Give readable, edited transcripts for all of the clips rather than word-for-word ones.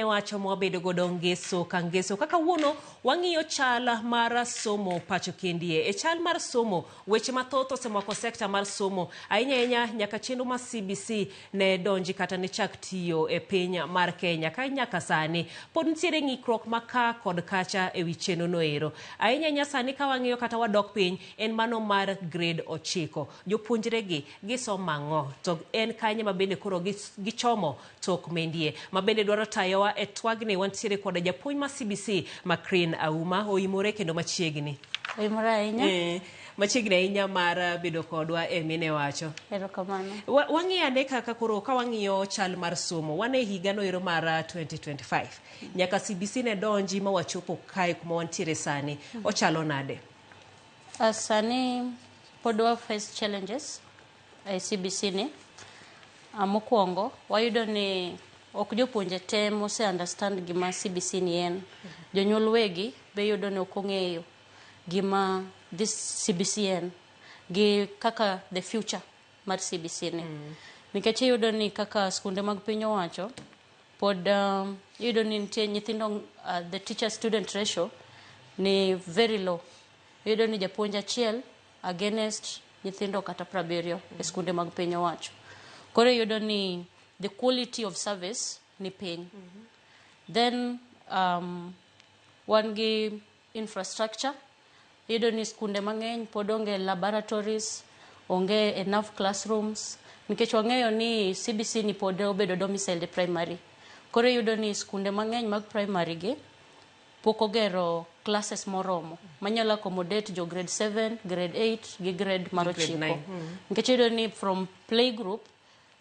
Wacho mwabedo godo ngeso ka ngeso kaka wuono wang'iyo chal mar somo pacho kendie. E chal mar somo, weche mathoth osemako sekta mar somo ahinya ahinya nyaka chenro mar CBC ne donji kata ne chak tiyo e piny mar Kenya ka nyaka sani pod nitiere ng'ikruok ma ka kod kacha e wi chenro no ero. Ahinya ahinya sani ka wang'iyo kata wadok piny en mano mar grade 9. Jopuonjre gi gisomo ang'o? To en kanye ma bende koro gichomo tok mendie ma bende dwaro tayowa e twagni? Wantiere koda japuonj ma CBC Macrine Auma, oimore kendo machiegni. Oimore ahinya. Machiegni ahinya mar bedo kodwa e Mine Wacho. Erokamano. Wang'iyo ane kaka koro ka wang'iyo chal mar somo, wan e higa no ero mar 2025. Nyaka CBC ne donji ma wachopo kae kuma wantiere sani. Ochalo nade? Sani pod wa face challenges e CBC ni. Mokwongo wayudo ni ok jopuonje te mose understand gima CBC ni en. Jonyuol wegi be yudo ni ok ong'eyo gima this CBC en gi kaka the future mar CBC ni. Nikech iyudo ni kaka skunde mag piny owacho pod iyudo ni nitie nyithindo, the teacher student ratio ni very low. Iyudo ni japuonj achiel against nyithindo kata 70 e skunde mag piny owacho. Koro iyudo ni the quality of service ni piny. Then wan gi infrastructure. Iyudo ni skunde mang'eny pod onge laboratories, onge enough classrooms, nikech wang'eyo ni CBC ni pod obedo domiciled e primary. Koro iyudo ni skunde mang'eny mag primary gi pok ogero classes moromo manyalo accommodate jo grade 7, grade 8 gi grade mar Grade 9. 9. Nikech iyudo ni from playgroup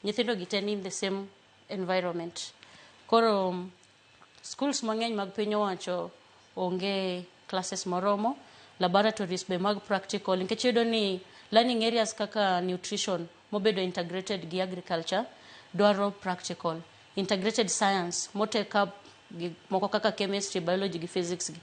nyithindo gi te ni in the same environment. Koro schools mang'eny mag piny owacho onge classes moromo, laboratories be mag practical, nikech iyudo ni learning areas kaka nutrition mobedo integrated gi agriculture dwaro practical, integrated science motake up gik moko kaka chemistry, biology gi physics gi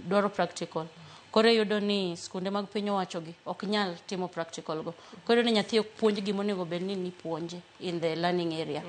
dwaro practical. Koro iyudo ni skunde mag piny owacho gi ok nyal timo practical go. Koro iyudo ni nyathi ok puonj gima onego bed ni nipuonje in the learning area.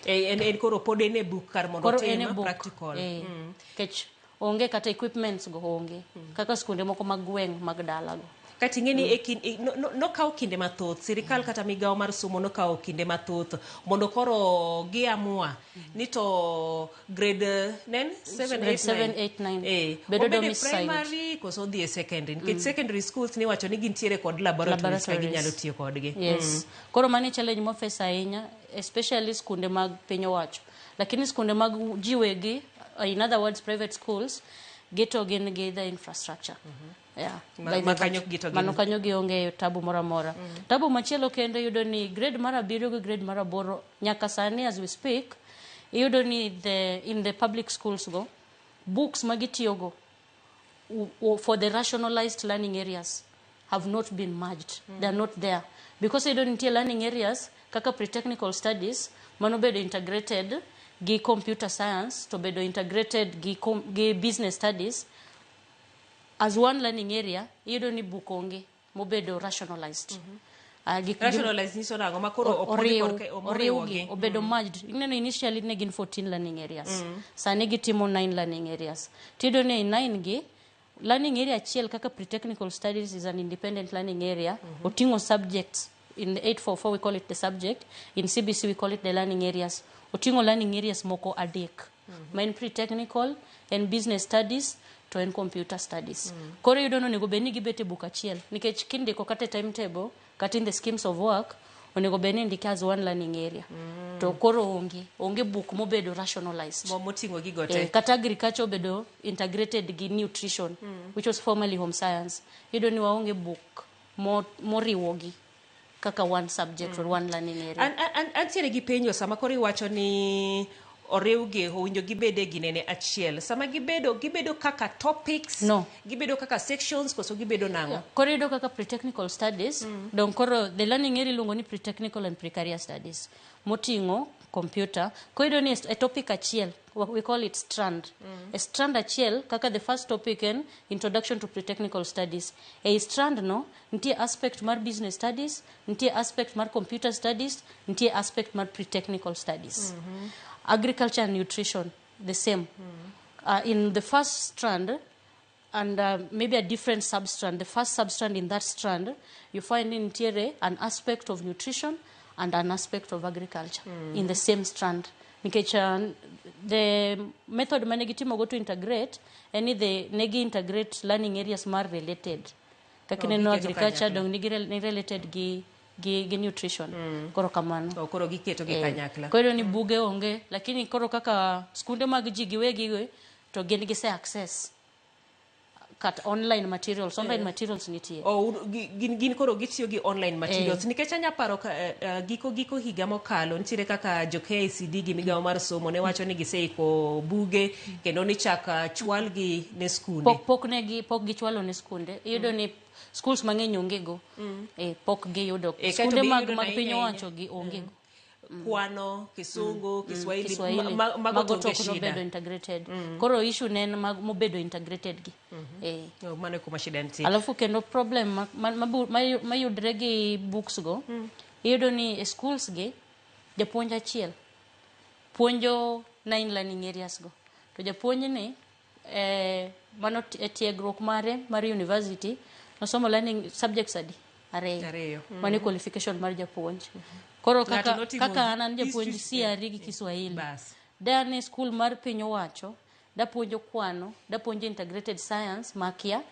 En koro pod en e buk kar mondo Koro otim en e book. practical. Nikech onge kata equipments go onge. Kaka skunde moko mag gweng' mag dala go. Kata ing'e ni e nokawo kinde mathoth, sirikal kata migawo mar somo nokawo kinde mathoth mondo koro giamua ni to grade nen 7, Grade 8, 7, 9. 8, 9. Bedo Obedo e domiciled. primary koso odhi e secondary, nikech secondary schools niwacho ni gintiere kod laboratories ka Laboratories. ginyalo tiyo kodgi. Yes. Koro mano e challenge mwaface ahinya, especially skunde mag piny owacho. Lakini skunde mag ji wegi, in other words private schools, gito gin gi the infrastructure. Yeah. By the Ma kanyo gito gin- Mano kanyo gionge tabu moro amora. Tabu machielo kendo iyudo ni grade mar 7 gi grade mar 8 nyaka sani as we speak, iyudo ni in the public schools go, books ma gitiyogo for the rationalized learning areas have not been merged. They are not there. Because iyudo ni nitie learning areas kaka pre-technical studies mano bedo integrated gi computer science to bedo integrated gi business studies as one learning area, iyudo ni book onge mobedo rationalized. Rationalized nyiso nang'o? Ma koro opuonj kod oriwgi, oriwogi. Obedo merged. Ineno initially ne gin 14 learning areas. Sani gitimo 9 learning areas. Tiyudo ni ei 9 gi learning area achiel kaka pre-technical studies is an independent learning area. Oting'o subjects. In the 844 we call it the subject. In CBC we call it the learning areas. Oting'o learning areas moko adek. Ma en pre-technical, en business studies, to en computer studies. Koro iyudo ni onego bed ni gibet e book achiel. Nikech kindiko kata e timetable, kata in the schemes of work, onego bed ni indike as one learning area. To koro onge book mobedo rationalized. Moting'o gigo te. Kata agriculture obedo integrated gi nutrition, which was formerly home science. Iyudo ni waonge book moriwogi kaka one subject or one learning area. Antiere gi penjo sama koro iwacho ni oriwgi, owinjo gibed e ginene achiel. Sama gibedo kaka topics, No. gibedo kaka sections, koso gibedo nang'o? Koro iyudo kaka pre-technical studies, dong koro the learning area iluongo ni pre-technical and pre-career studies. Moting'o computer. Koro iyudo ni e topic achiel, we call it strand. E strand achiel, kaka the first topic en introduction to pre-technical studies. E strand no, nitie aspect mar business studies, nitie aspect mar computer studies, nitie aspect mar pre-technical studies. Agriculture and nutrition. the same. In the first strand and maybe a different substrand, the first substrand in that strand, you find nitiere an aspect of nutrition and an aspect of agriculture in the same strand. Nikech the method mane gitimogo to integrate en ni ne gi integrate learning areas mar related. Kaka Oh, ineno giketo agriculture kanyakla. Dong nigi ni related gi nutrition. Koro kamano. Oh, koro giketo gi kanyakla. Koro iyudo ni buge onge, lakini koro kaka skunde mag ji giwegi gi, to gin gise access kata online materials nitie. Oh, gin koro gitiyo gi online materials nikech anya paro ka, giko higa mokalo nitiere kaka jo KICD gi migawo mar somo ne wacho ni giseiko buge kendo ni chak chwalgi ne skunde. Pok gichwalo ne skunde. Iyudo ni schools mang'eny onge go. Pok giyudo. Kaeto Skunde be mag iyudo mag na piny ahinya owacho gi onge go. Kwano, Kisungu, Kiswahili, Kiswahili. mago to Mago onge to ok shida. nobedo integrated. Koro issue ne en mag mobedo integrated gi. Oh, mano e kuma shida nitie. Alafu kendo problem mayudre gi books go, iyudo ni e schools gi, japuonj achiel puonjo nine learning areas go. To japuonj ni, mano e tiegruok mare mar university, nosomo learning subjects adi? Ariyo. Ariyo. Mano e qualification mar japuonj. Koro Ng'ato kaka, notimo kaka an japuonj history- CRE gi Kiswahili. Bas. Dane school mar piny owacho, dapuonjo kwano, dapuonjo integrated science makia,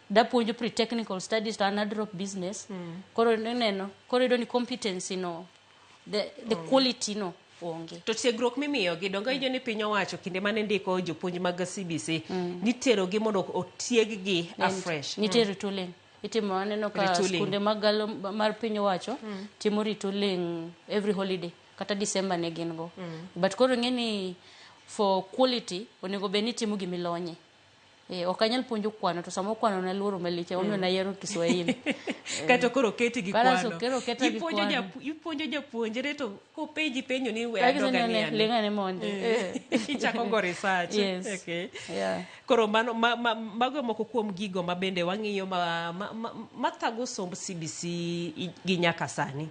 dapuonjo pre-technical studies to an adrop business. Koro ineno, koro iyudo ni competency no, the quality no onge. To tiegruok mimiyogi donge iwinjo ni piny owacho kinde mane ndiko jopuonj mag CBC niterogi mondo otieg-gi afresh. Nitie retooling. Itimo, aneno ka Retooling. skunde mag galo mar piny owacho timo retooling every holiday, kata December ne gin go. But koro ing'e ni for quality onego bed ni itimo gimilonye. Ok anyal puonjo kwano to samo kwano naluoro malich emomiyo nayiero Kiswahili. Kaeto koro oketi gi Balance kwano. koro oketa gi Ipuonjo kwano. ipuonjo japuonjre to kopenji penjo ni we Kagi adoga ni ling' ane. ane mondi. Ichako go research. Yes. Okay. Yeah. Koro mano mago moko kuom gigo ma bende wang'iyo ma thago somb CBC gi nyaka sani.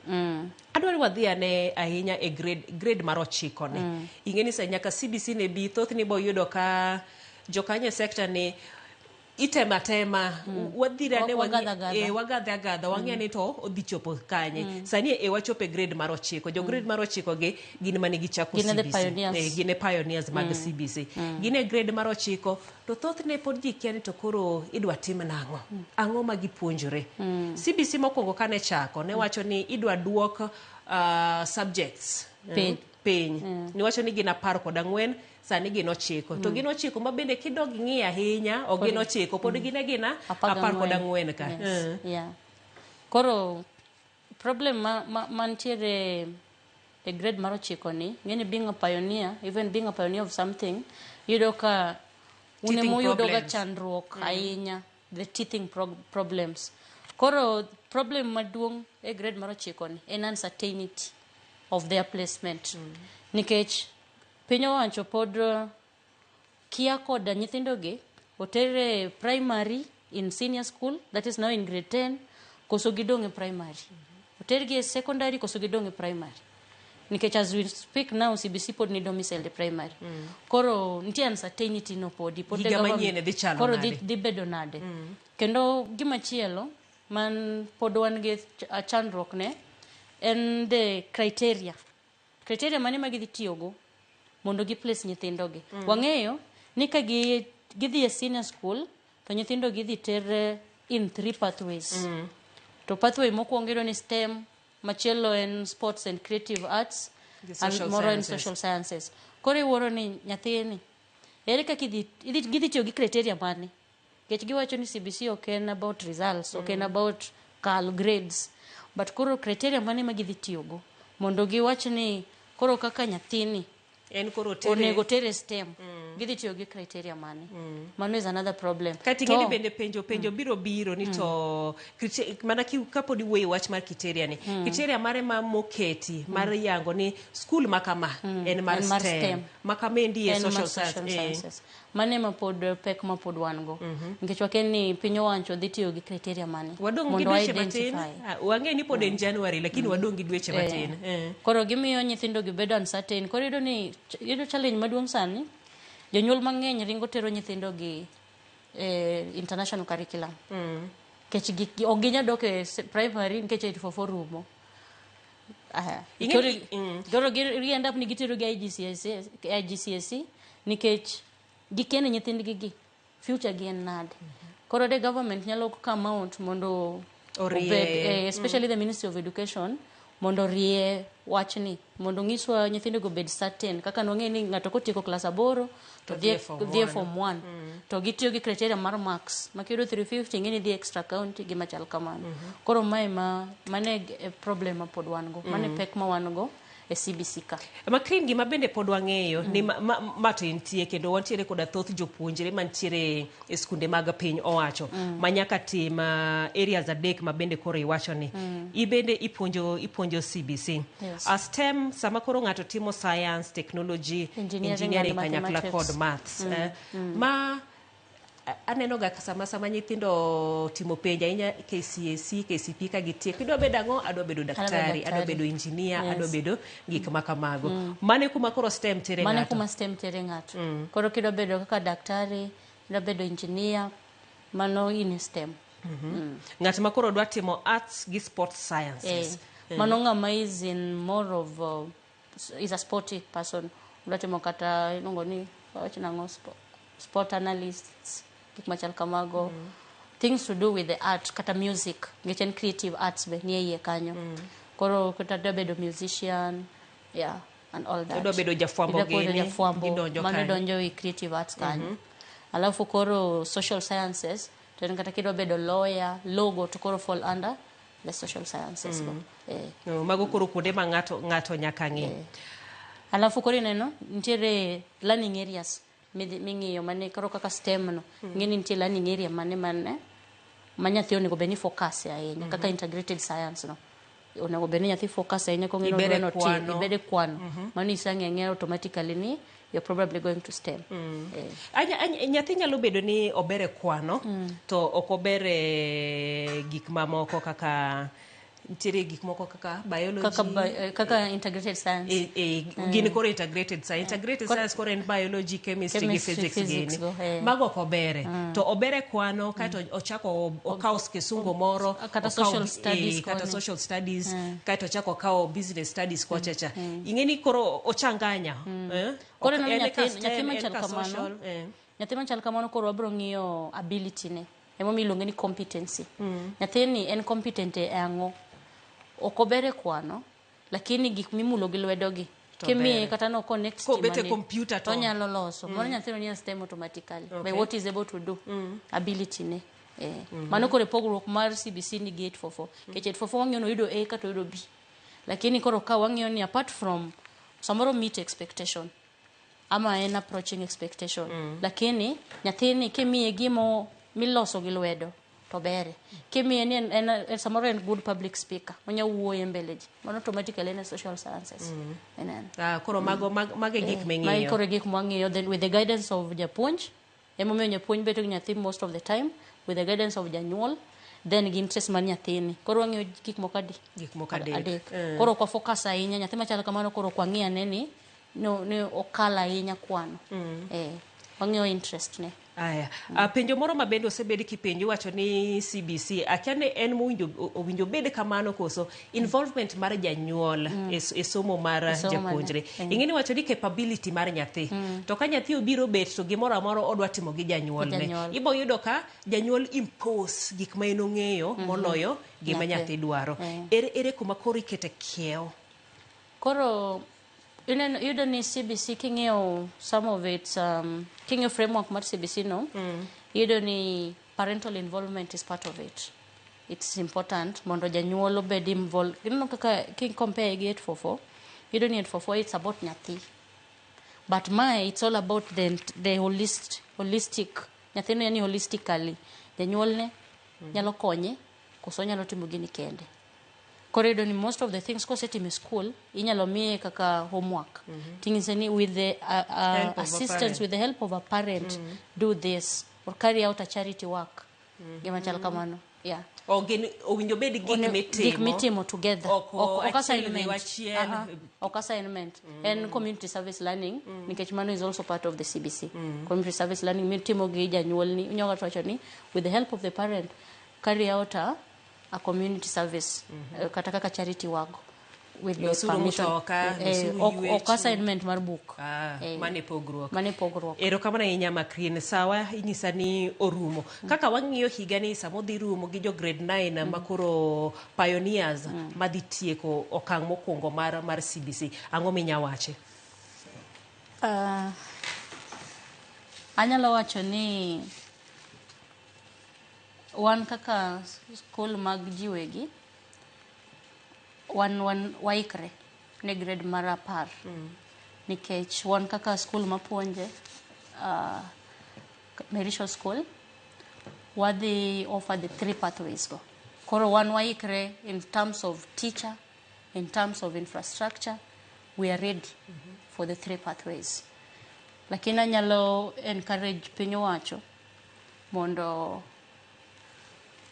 Adwaro ni wadhi ane ahinya e grade mar ochiko ni. Ing'e ni sa nyaka CBC ne bi thothne ibo yudo ka jokanyo e sector ni itemo atema wadhire ane Wagadho agadha. Wagadhe agadha wang'e ni to odhi chopo kanye. Sani e wachopo e grade mar ochiko. Jo grade mar ochiko gi gin mane gichako Gin e the CBC. pioneers. Gin e pioneers mag CBC. Gin e grade mar ochiko to thothne pod ji kia ni to koro idwa tim nang'o. Ang'o ma gipuonjore. CBC mokwongo kane chako ne wacho ni idwa duok subjects Piny. Piny. Niwacho ni gin 14, sani gin 9. To gin 9 ma bende kidog ing'iyo ahinya ok gin 9 pod gin agina 14 ka. Yes. Yeah. Koro problem mantiere e grade mar ochiko ni, ng'eni being a pioneer, even being a pioneer of something, iyudo ka un Teething emuyudo ga problems. chandruok ahinya, the teething problems. Koro problem maduong' e grade mar ochiko ni en uncertainty of their placement. Nikech piny owacho pod kia koda nyithindo gi oter e primary in senior school, that is now in grade 10, koso gidong' e primary. Otergi e secondary koso gidong' e primary. Nikech as we speak now, CBC pod ni domiciled e primary. Koro nitie uncertainty no podi. Pod the Higa government- manyien dhi chalo koro nade? dhi bedo nade. Kendo gimachielo man pod wan gi chandruok ne en the criteria. Criteria mane ma gidhi tiyogo mondo gi place nyithindogi. Wang'eyo ni ka gidhi e senior school to nyithindo gidhi ter in three pathways. To pathway mokwongo iyudo ni STEM, machielo en sports and creative arts, The and social moro en sciences. social sciences. Koro iwuoro ni nyathini ere kaka gidhi tiyo gi criteria mane? Nikech giwacho ni CBC ok en about results, ok en about kal grades. But koro criteria mane ma gidhi tiyogo mondo giwach ni koro kaka nyathini En koro tere onego tere STEM. Gidhi tiyo gi criteria mane? Mano is another problem. Kati ing'e ni bende penjo penjo biro biro ni to mana kapod iwuoyo e wach mar criteria ni, criteria mare ma moketi mar yango ni skul ma kama en mar En mar STEM, STEM. ma kama endi e En mar social science. social sciences. Mano ema pod pek ma pod wan go. Nikech wakia ni piny owacho dhi tiyo gi criteria mane Wadong' gi mondo dweche matin. identify. Ah, wang'e ni pod en January, lakini wadong' gi dweche matin. Koro gimiyo nyithindo gi bedo uncertain. Koro iyudo ni iyudo challenge maduong' sani, jonyuol mang'eny ringo tero nyithindo gi international curriculum. Nikech ok ginyal dok e primary nikech 844 rumo. Aha. Ing'e Koro koro gi end up ni gitero gi IGCSE, IGCSE nikech gikia ni nyithindgi gi future gi en nade. Koro de government nyalo come out mondo orie. Obed, especially the Ministry of Education mondo orie wachni, mondo onyiswa nyithindo go bed certain kaka nwang'e ni ng'ato kotieko klas 8 to To dhi e form dhi e one. Form 1 to gitiyo gi criteria mar marks ma kiyudo 350 ing'e ni dhi extra county gima chal kamano. Koro mae ma mane e problem ma pod wan go, mane pek ma wan go e CBC ka. Makrin, gima bende pod wang'eyo ni ma to entie kendo wantiere koda thoth jopuonjre mantiere e skunde mag piny owacho ma nyaka tim areas adek ma bende koro iwacho ni ibende ipuonjo CBC. Yes. A STEM, sama koro ng'ato timo science, technology, engineering engineering and kanyakla mathematics. Kod maths. Ma aneno ga sama nyithindo timo penj ahinya KCSE, KCPE, ka gitieko, idwa bedo ang'o? Adwa bedo daktari, adwa daktari. Bedo engineer, Yes. adwa bedo gik ma kamago. Mano e kuma koro STEM tere Mano ng'ato. Kuma STEM tere ng'ato. Koro kidwa bedo kaka daktari, idwa bedo engineer, mano in e STEM. Ng'at ma koro dwa timo arts gi sports sciences. Mano ng'ama is in more of is a sporty person. Odwa timo kata iluongo ni wawach nang'o, sport analysts, gik machal kamago. Things to do with the art kata music, nikech en creative arts be nie iye kanyo. Koro kata dwa bedo musician, yeah, and all that. Idwa bedo jafwambo Idwa bedo gini, jafwambo, gidonjo mano kanyo. Donjo e creative arts kanyo. Alafu koro social sciences, to en kata kidwa bedo lawyer, logo to koro fall under the social sciences go. No, mago koro kuonde ma ng'ato nyaka ng'i. Alafu koro ineno nitiere learning areas ming'iyo mane koro kaka STEM no. Ing'e ni nitie learning area mane ma nyathi onego bed ni focus ahinya, kaka integrated science no. Onego bed ni nyathi focus ahinya kong'e ni Ibede odwa notim, kwano. Ibede kwano. Mano isang'e ang'eya automatically ni you're probably going to STEM. Nyathi nyalo bedo ni ober e kwano to ok ober e gik mamoko, kaka nitiere gik moko kaka biology. Kaka integrated science. E, gin koro integrated science. Integrated science koro en biology, chemistry gi Chemistry, physics, physics gini. Go, eh. Mago ok obere. To obere kwano kaeto ochako okawo kisungu moro, Kata social studies kata koni. Social studies, kaeto ochako okawo business studies kocha cha. Ing'e ni koro ochanganya. Eh? Koro Ok, ineno en ka nyathi STEM, en machal ka kamano. social, eh. Nyathi machal kamano koro wabiro ng'iyo ability ne. Emomiyo iluonge ni competency. Nyathini en competent e ang'o? Ok ober e kwano, lakini gik mimulo gi lwedo gi. To Kimiye bere. kata no connect Kobet e stima ni, computer to- onyalo loso. Mano nyathino nie STEM automatically. By what is able to do. Ability ne. Mano koro e pogruok mar CBC ni gi 844. Nikech 844 wang'iyo ni oyudo A kata oyudo B. Lakini koro ka wang'iyo ni apart from samoro meet expectation ama en approaching expectation, lakini nyathini kimiye gimo miloso gi lwedo to bere, kimiye ni en samoro en good public speaker, onya wuoyo e mbele ji, mano automatically en e social sciences. Ineno? Ah, koro mago mago e gik Magi ming'iyo. Koro e gik mwang'iyo, then with the guidance of japuonj. Emomiyo japuonj bedo gi nyathi most of the time, with the guidance of janyuol, then gi interest mar nyathini. Koro wang'iyo gik moko adi? Gik moko adek. Koro ok wa focus ahinya nyathi machalo kamano. Koro ok wang'i ane ni no, ni okalo ahinya kwano. Wang'iyo interest ne. Aya, penjo moro ma bende osebed kipenjo, iwacho ni CBC, akia ni en mowinjo owinjo bed kamano koso involvement mar janyuol e somo mar E somo mar japuonjre. Ing'e ni wacho ni capability mar nyathi. To ka nyathi obiro bet to gimoro amora odwa timo gi janyuolne. Gi janyuol. Ibo yudo ka janyuol impose gik ma en ong'eyo moloyo gima Nyathi. Nyathi dwaro. Ere kuma koro ikete kiewo? Koro ineno, iyudo ni CBC, king'iyo some of its king'iyo framework mar CBC no, iyudo ni parental involvement is part of it. It's important mondo janyuol obed involved. Ineno kaka ki compare gi 844, iyudo ni 844 it's about nyathi. But mae it's all about the holistic nyathino, yani holistically janyuolne nyalo konye koso onyalo timo gini kende. Koro iyudo ni most of the things kosetimo e school inyalo miye kaka homework ting'ise ni with the Help of a assistance, parent. With the help of a parent, do this or carry out a charity work, gima chal kamano, yeah. O gin owinjo bed gik mitimo. Gik mitimo together. Ok Ok achiel assignment. riwo achiel. Aha, ok assignment, en community service learning, nikech mano is also part of the CBC. Community service learning mitimo gi janyuolni, inyalo wacho ni with the help of the parent, carry out a community service, kata kaka charity work with the Losuru permission. mtoka, losuru Ok, ywech. ok assignment mar buk. Ah, mano e pogruok. Mano e pogruok. Erokamano ahinya, Macrine. Sawa, inyisa ni orumo. Kaka wang'iyo higani sama odhi rumo gi jo grade 9 ma koro pioneers madhi tieko okang' mokwongo mar CBC. Ang'o minya wache? Anyalo wacho ni wan kaka skul mag ji wegi wan waikre ne grade mar 10 nikech wan kaka skul mapuonje, Merisho School, wadhi offer the three pathways go. Koro wan waikre in terms of teacher, in terms of infrastructure, we are ready for the three pathways. Lakini anyalo encourage piny owacho mondo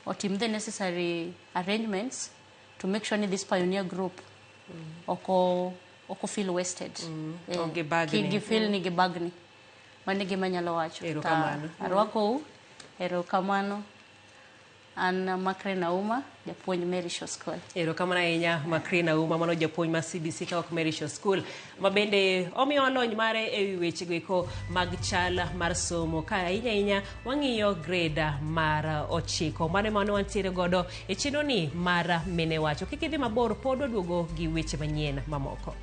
otim the necessary arrangements to make sure ni this pioneer group oko feel wasted. Ok gibagni. Kik gifeel ni gibagni. Mano e gima anyalo wacho. Erokamano. Ta arwakou, erokamano. An Macrine Auma, japuonj Merisho School. Erokamano ahinya, Macrine Auma, mano japuonj mar CBC ka ok Merisho School, ma bende omiyowa lony mare e wi wechego eko mag chal mar somo ka ahinya ahinya wang'iyo grade mar 9. Mano ema ne wantiere godo e chenro ni mar Mine Wacho. Kik idhi mabor, pod waduogo gi weche manyien mamoko.